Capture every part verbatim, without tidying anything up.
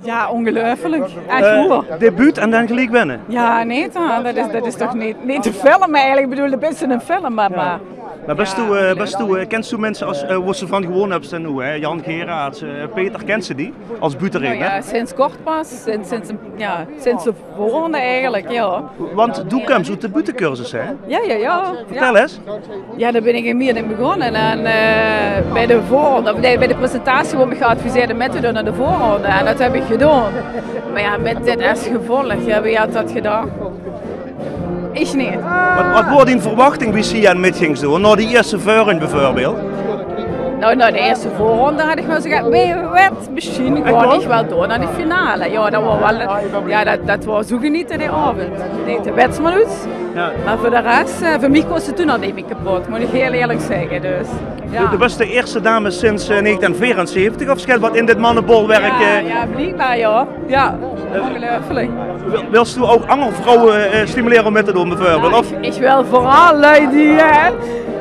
Ja, ongeluifelik. Ech, eh, hoor. De buut en dan geliek winne. Ja, nee, toch? Dat is, dat is toch neet, neet te filme eigelik. Ik bedoel, dat is 'ne film, maar, maar... Mer bès doe, eh, bès doe, eh, kins doe minse as, eh, wo se van gewone höbs en noe, hè? Jan Geraerts, eh, Peter, kins se die as buuttereedner? Nou ja, sinds kort pas. Sinds, sinds, ja, sinds de voorronde eigelik, ja. Want doe kums oet de buuttecursus, hè? Ja, ja, ja. Vertel ens. Ja, dao bin ik in Mierding begonne. En, eh, bij de voorronde, of nee, bij de presentatie woort mich geadviseerd om mit te doon aan de voorronde. En dat heb ik gedoon. Maar ja, mit dit as gevolg, ja, wie had dat gedacht? Ich neet. Wat, wat woor dien verwachting wie se aan mit gings doon? Nao die eerste veurronde bijvoorbeeld? Nou, nao de eerste voorronde had ik wel zoe gedacht, wie wet, misschien gaon ich wel door nao de finale. Ja, dat woor wel, ja, dat, dat woor zoe geniete, dae aovend. Nee, de wets maar oet. Ja. Maar veur de res, eh, veur mich kós 't toen al neet mier kepot, mót ik hiel eerlik zegge. Dus, ja. Doe, doe bès de eerste dame sinds, eh, negentien veerenzeventig of zoe get wat in dit mannebolwerk, ja, eh, ja, bliekbaar, ja. Ja, ongeluifelik. Wil, wils doe ouk anger vrouwe, eh, stimulere om mit te doon, bijvoorbeeld? Ja, of? Ik, ik wil veural lui die, eh,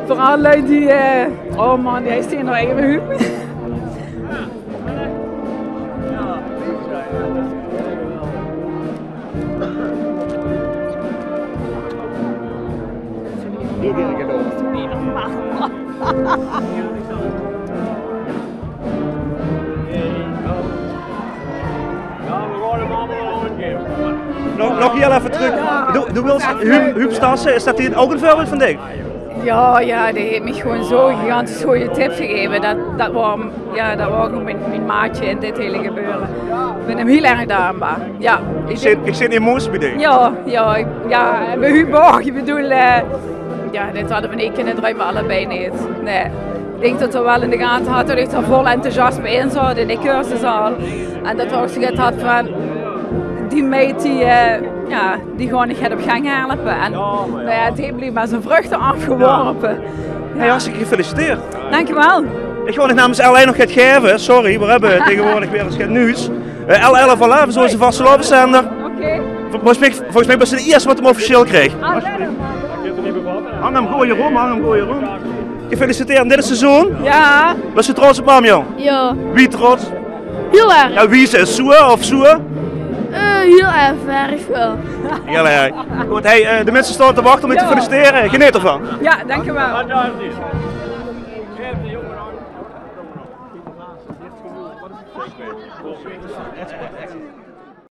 veural lui die, eh, oh man, die is hier nog even. Nog, nog hiel effe trök. Doe, doe wils Huub, Huub Stassen, is dat ouk 'n veurbeeld van dich? Ja, ja, dae heet mich gewoon zoe gigantisch goeie tips gegaeve. Dat, dat woor, ja, dat woor gewoon mien, mien maatje in dit hele gebeure. Ik bin 'm hiel erg dankbaar. Ja, ik zit, ik zit in Moos bij dich. Ja, ja, ik, ja, en bij Huub ouk. Ik bedoel, eh, ja, dit hadde we neet kinne druime, allebei neet. Nee. Ik dink dat 'r wel in de gate had dat ik d'r vol enthousiasme in zaot in de cursus al. En dat 'r ouk zoe get had van, die meid die, eh, ja, die gaon ik get op gang helpe. En, nou ja, die blief maar zien vruchte afgeworpe. Hey, hartstikke gefeliciteerd. Dankjewel. Ik wil nog namens L L nog get gaeve. Sorry, we hebbe tegenwoordig weer ens get nuuts. Eh, L L van Laven, zoe is de vastelaoveszender. Oké. Volgens mich, volgens mich bès se de eerste wat 'm officieel kreeg. Ah, ja. Hang 'm gooj rom, hang 'm gooj rom. Gefeliciteerd in dit seizoen. Ja. Bès se trots op mam, jong? Ja. Wie trots? Hiel erg. Ja, wie se is, zoe of zoe? Eh, hiel erg, erg wel. Hiel erg. Good, hey, eh, de minse staon te wachte om dich te feliciteren. Geneet d'rvan. Ja, dankjewel.